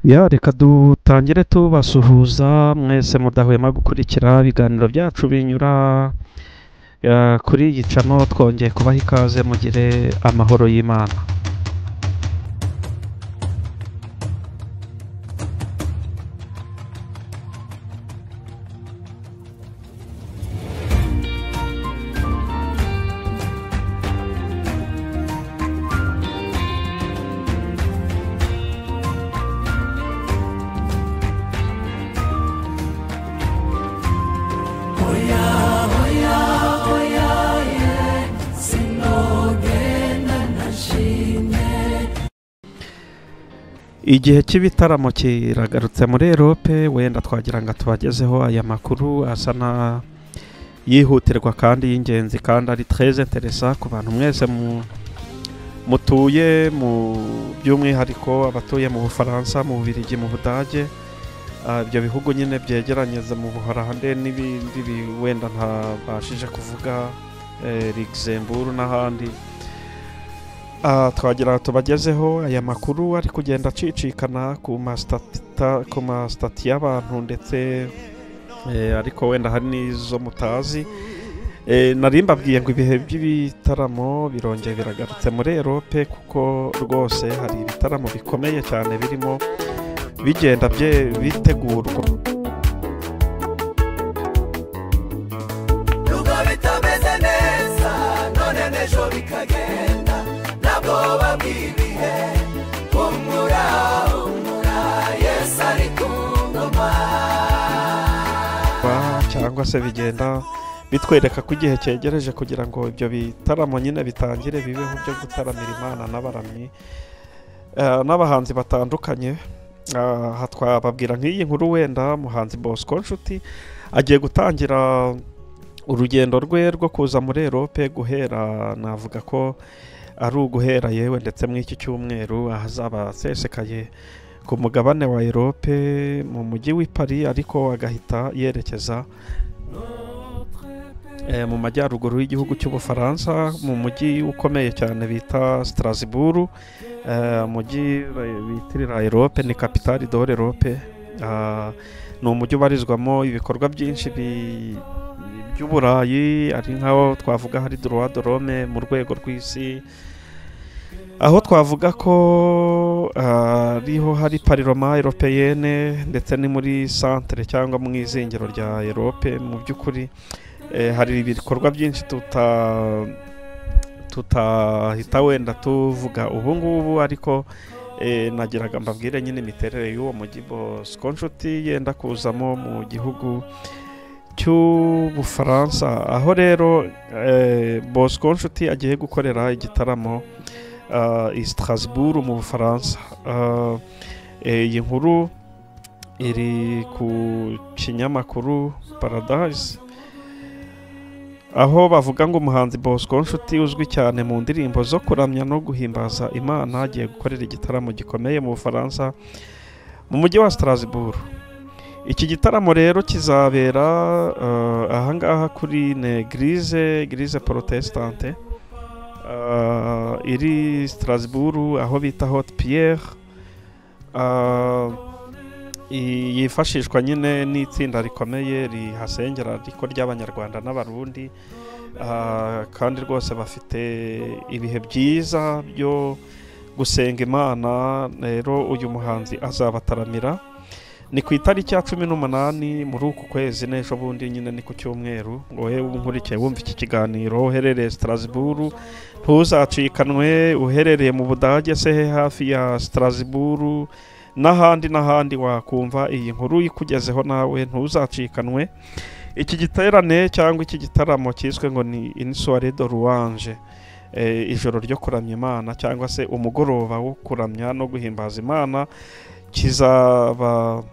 Ya, reka dutangire tubasuhuza mwese mudahwema gukurikira ibiganiro byacu binyura kuri iyi channel. Twongeye kubaha ikaze, mugire amahoro y'Imana. Oya, oya, oya, ye, sinogenda ntashimye. Igihe cy'ibitaramo kiragarutse muri Europe. Wenda twagira ngo tubagezeho aya makuru asa na yihutirwa kandi y'ingenzi kandi ari très intéressant ku bantu mwese mutuye mu, by'umwihariko abatuye mu Bufaransa, mu Bubiligi, mu Budage. Ibyo bihugu nyine byegeranyeze mu Buholande n'ibindi wenda ntabashije kuvuga, Luxembourg n'ahandi. Twagira tubagezeho aya makuru ari kugenda acicikana ku masitati y'abantu ndetse ariko wenda hari n'izo mutazi. Nari mbabwiye ngo ibihe by'ibitaramo birongeye biragarutse muri Europe, kuko rwose hari ibitaramo bikomeye cyane birimo bigenda bitegurwa. Nubwo bitameze neza none, n'ejo bikagenda, ntabwo bw'ibihe. Humura, humura, Yesu ari ku ngoma. Cyangwa se bigenda bitwereka ko igihe cyegereje kugira ngo ibyo bitaramo nyine bitangire bibeho, byo gutaramira Imana n'abaramyi n'abahanzi batandukanye. Aha twababwira nk'iyi nkuru wenda: muhanzi Bosco Nshuti agiye gutangira urugendo rwe rwo kuza muri Europe guhera, navuga ko ari uguhera yewe ndetse muri iki cyumweru, ahazaba asesekaye ku mugabane wa Europe mu mujyi w'i Paris, ariko agahita yerekeza mu majyaruguru y'igihugu cy'Ubufaransa, mu mujyi ukomeye cyane bita Strasbourg, umujyi bitirira Europe, ni capitale de l'Europe. Ni umujyi ubarizwamo ibikorwa byinshi by'Uburayi, ari nkaho twavuga hari droit de l'homme mu rwego rw'isi, aho twavuga ko ariho hari Parlement européenne, ndetse ni muri centre cyangwa mu izingiro rya Europe. Mu by'ukuri hari ibikorwa byinshi tutahita wenda tuvuga ubu ngubu, ariko nagiraga mbabwire nyine imiterere y'uwo mujyi Bosco Nshuti yenda kuzamo mu gihugu cy'Ubufaransa, aho rero Bosco Nshuti agiye gukorera igitaramo i Strasbourg mu Bufaransa. Iyi nkuru iri ku kinyamakuru Paradise, aho bavuga ngo umuhanzi Bosco Nshuti uzwi cyane mu ndirimbo zo kuramya no guhimbaza Imana agiye gukorera igitaramo gikomeye mu Bufaransa mu mujyi wa Strasbourg. Iki gitaramo rero kizabera ahangaha kuri église protestante iri Strasbourg, aho bita Haute Pierre, yifashishwa nyine n'itsinda rikomeye rihasengera ariko ry'Abanyarwanda n'Abarundi. Kandi rwose bafite ibihe byiza byo gusenga Imana. Rero uyu muhanzi azabataramira, ni ku itariki ya 18 muri uku kwezi, n'ejo bundi nyine ni ku cyumweru. Ngo wowe nkurikiye wumva iki kiganiro uherereye Strasbourg, ntuzacikanwe. Uherereye mu Budage se he hafi ya Strasbourg n'ahandi n'ahandi wakumva iyi nkuru ikugezeho, nawe ntuzacikanwe iki giterane cyangwa iki gitaramo cyiswe ngo ni une soirée de louange, ijoro ryo kuramya Imana cyangwa se umugoroba wo kuramya no guhimbaza Imana. Kizaba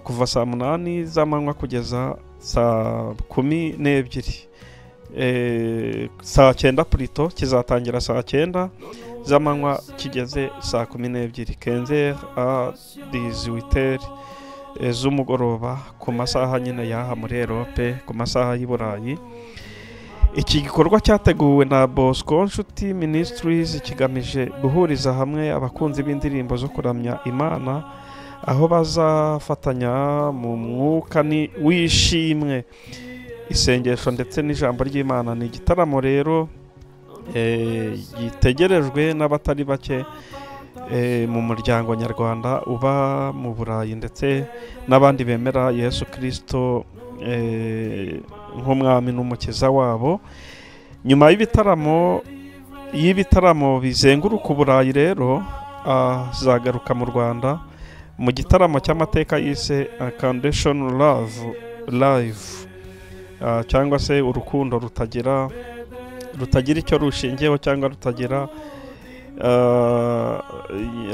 kuva saa 8 z'amanywa kugeza saa 12, saa 9 plutôt. Kizatangira saa 9 z'amanywa kigeze saa 12, 15 à 18 z'umugoroba ku masaha nyine y'aha muri Europe, ku masaha y'i Burayi. Iki gikorwa cyateguwe na Bosco Nshuti Ministries kigamije guhuriza hamwe abakunzi b'indirimbo zo kuramya Imana, aho bazafatanya mu mwuka w'ishimwe, isengesho ndetse n'ijambo ry'Imana. Ni igitaramo rero gitegerejwe n'abatari bake mu muryango nyarwanda uba mu Burayi ndetse n'abandi bemera Yesu Kristo nk'umwami n'umukiza wabo. Nyuma y'ibitaramo bizenguruka Uburayi rero, azagaruka mu Rwanda mu gitaramo cy'amateka yise Unconditional Love Live, cyangwa se urukundo rutagira icyo rushingiyeho, cyangwa rutagira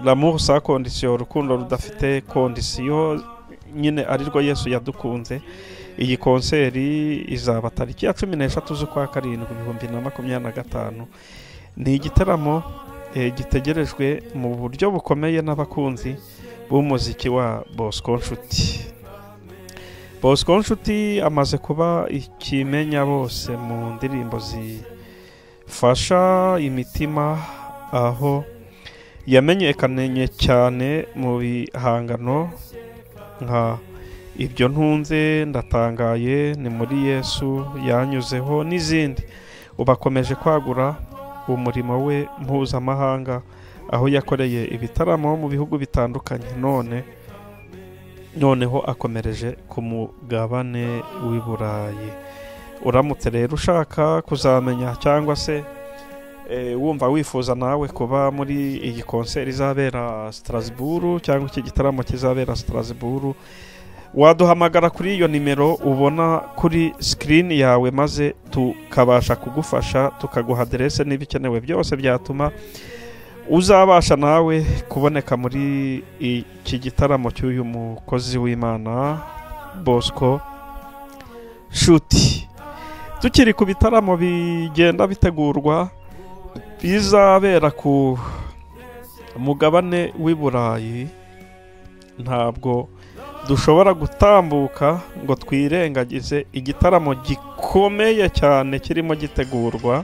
l'amour sans condition, urukundo rudafite condition nyine, arirwo Yesu yadukunze. Iyi konseri izaba tariki ya 13 z'ukwa karindwi 2025. Ni igitaramo gitegerejwe mu buryo bukomeye n'abakunzi b'umuziki wa Bosco Nshuti. Bosco Nshuti amaze kuba ikimenya bose mu ndirimbo zifasha imitima, aho yamenyekanye cyane mu bihangano nka Ibyo Ntunze, Ndatangaye, Ni Muri Yesu, Yanyuzeho n'izindi. Ubu akomeje kwagura umurimo we mpuzamahanga, aho yakoreye ibitaramo mu bihugu bitandukanye, noneho akomereje ku mugabane w'i Burayi. Uramutse rero ushaka kuzamenya cyangwa se wumva wifuza nawe kuba muri iyi konseri izabera Strasbourg, cyangwa iki gitaramo kizabera Strasbourg, waduhamagara kuri iyo nimero ubona kuri screen yawe, maze tukabasha kugufasha, tukaguha aderese n'ibikenewe byose byatuma uzabasha nawe kuboneka muri iki gitaramo cy'uyu mukozi w'Imana Bosco Nshuti. Tukiri ku bitaramo bigenda bitegurwa bizabera ku mugabane w'i Burayi, ntabwo dushobora gutambuka ngo twirengagize igitaramo gikomeye cyane kirimo gitegurwa,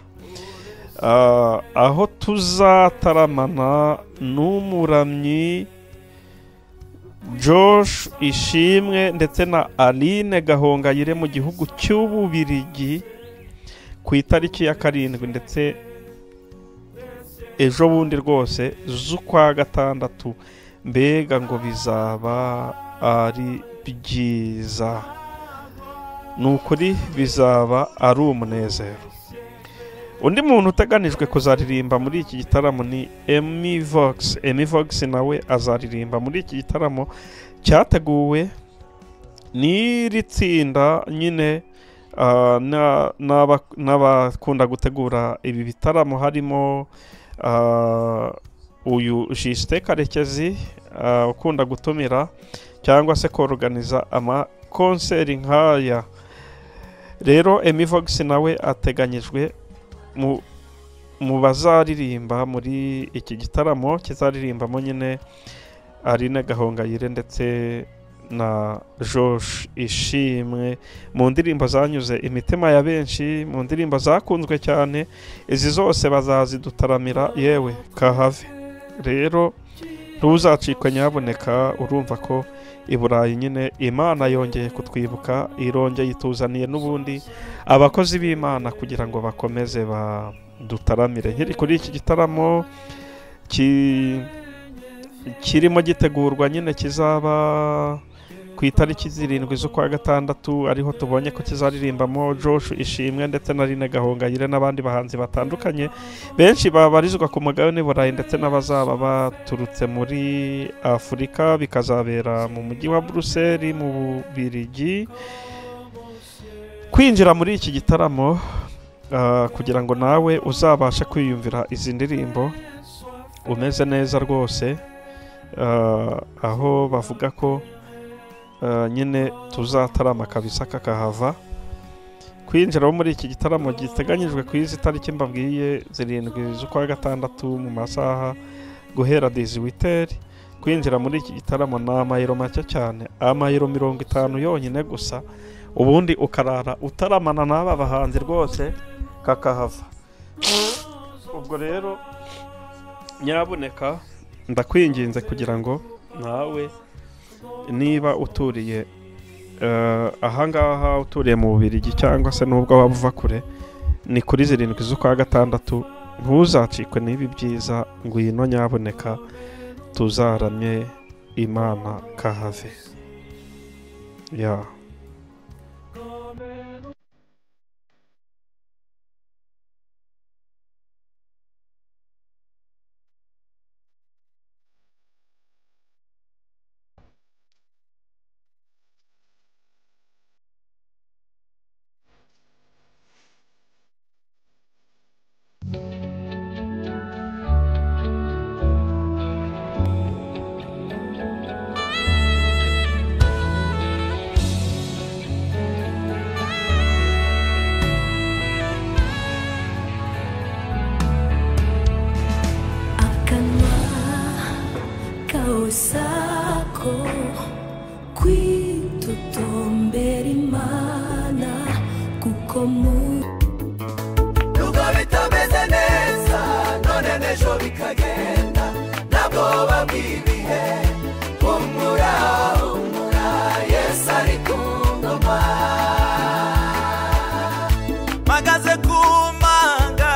aho tuzataramana n'umuramyi Josh Ishimwe ndetse na Aline Gahongayire mu gihugu cy'Ububirigi ku itariki ya 7 ndetse ejo bundi rwose z'ukwa gatandatu. Mbega ngo bizaba ari byiza, ni ukuri bizaba ari umunezero. Undi muntu uteganijwe kuzaririmba muri iki gitaramo ni Emmy Vox. Emmy Vox nawe azaririmba muri iki gitaramo cyateguwe n'iri tsinda nyine n'abakunda gutegura ibi bitaramo, harimo uyu Justin Karekezi ukunda gutumira cyangwa se koruganiza amakonseri nk'aya. Rero Emmy Vox nawe ateganyijwe mu bazaririmba muri iki gitaramo kizaririmbamo nyine Aline Gahongayire ndetse na Josh Ishimwe mu ndirimbo zanyuze imitima ya benshi, mu ndirimbo zakunzwe cyane. Izi zose bazazidutaramira yewe kahave. Rero ntuzacikwe nyaboneka. Urumva ko i Burayi nyine Imana yongeye kutwibuka, irongeye ituzaniye n'ubundi abakozi b'Imana kugira ngo bakomeze badutaramire. Nkiri kuri iki gitaramo kirimo gitegurwa nyine kizaba ku itariki 7 z'ukwa gatandatu, ariho tubonye ko kizaririmbamo Josh Ishimwe ndetse na Aline Gahongayire n'abandi bahanzi batandukanye benshi babarizwa ku mugabane Burayi ndetse n'abazaba baturutse muri Afurika. Bikazabera mu mujyi wa Bruxelles mu Bubiligi. Kwinjira muri iki gitaramo kugira ngo nawe uzabashe kwiyumvira izi ndirimbo umeze neza rwose, aho bavuga ko nyine tuzatarama kabisa kakahava. Kwinjira muri iki gitaramo giteganyijwe ku izi tariki mbabwiye 7 z'ukwa gatandatu mu masaha guhera 18h. Kwinjira muri iki gitaramo ni amayero make cyane, amayero 50 yonyine gusa, ubundi ukarara utaramana n'aba bahanzi rwose. kakahava. Ubwo rero nyabuneka ndakwinginze kugira ngo nawe niba uturiye ahangaha, uturiye mu Bubiligi cyangwa se nubwo waba uva kure, ni kuri 7 z'ukwa gatandatu, ntuzacikwe n'ibi byiza. Ngwino nyabuneka tuzaramye Imana kahave. Ya. Sako kwitotombera Imana kuko mu nubwo bitameze neza none n'ejo bikagenda, ntabwo bw'ibihe. Humura humura, Yesu ari ku ngoma. Mpagaze ku manga.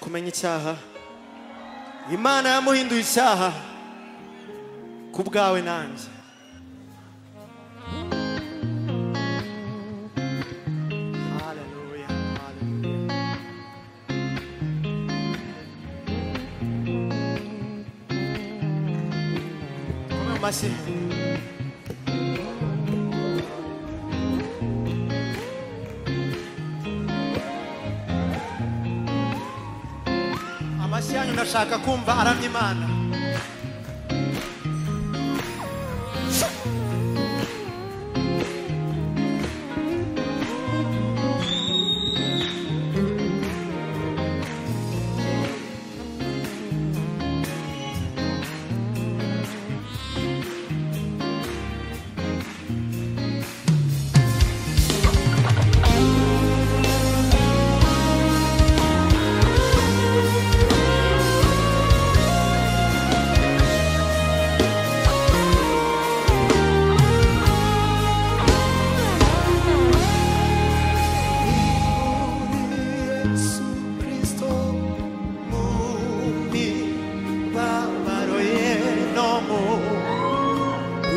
Kumenya icyaha, Imana yamuhinduye icyaha ku bwawe nanjye. Haleluya, haleluya. Kome amashyi. Amashyi yanyu ndashaka kumva aramya Imana.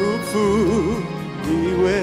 Rupfu iwe.